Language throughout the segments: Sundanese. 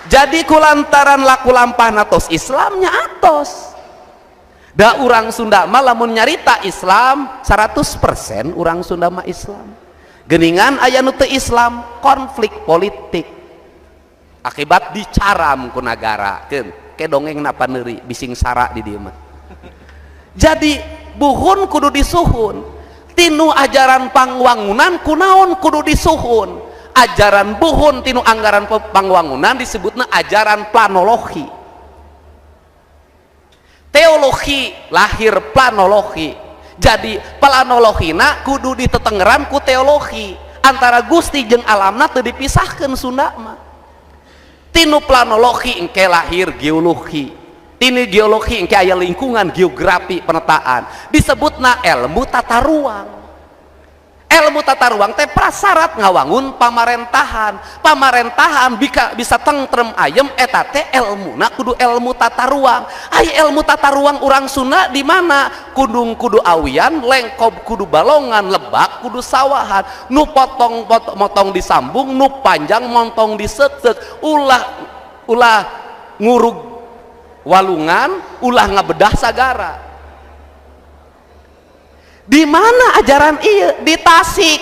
Jadi kulantaran laku lampahna tos Islamnya atos. Da urang Sunda mah lamun nyarita Islam 100% urang Sunda mah Islam. Geningan aya nu teu Islam, konflik politik. Akibat dicaram ku nagara. Keun, ke dongeng napa neuri bising sara di dieu mah. Jadi buhun kudu disuhun. Tinu ajaran pangwangunan kunaon kudu disuhun. Ajaran buhun tinu anggaran pangwangunan disebutna ajaran planologi. Teologi lahir planologi. Jadi planologina kudu ditetengeran ku teologi. Antara Gusti jeung alamna teu dipisahkeun Sunda mah. Tinu planologi engke lahir geologi. Tinu geologi engke aya lingkungan geografi penetaan. Disebutna ilmu tata ruang. Ilmu tata ruang teh prasyarat ngawangun pamarentahan. Pamarentahan bisa tentrem ayem eta teh elmuna kudu ilmu tata ruang. Ai ilmu tata ruang urang Sunda di mana? Kudung kudu awian, lengkob kudu balongan, lebak kudu sawahan. Nu potong motong disambung, nu panjang montong diseuk-seuk. Ulah ngurug walungan, ulah ngabedah sagara. Di mana ajaran iya? Di Tasik.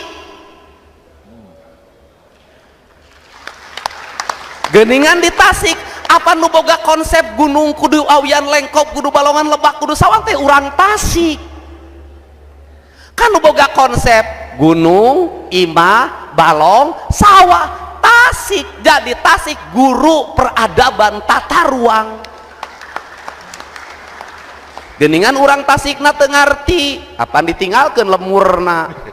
Geningan di Tasik, apa nu boga konsep gunung kudu awian, lengkop kudu balongan, lebak kudu sawah teh urang Tasik. Kan nu boga konsep gunung, imah, balong, sawah, Tasik. Jadi Tasik guru peradaban tata ruang. Geningan urang Tasikna teu ngarti, apa ditinggalkeun lemurna.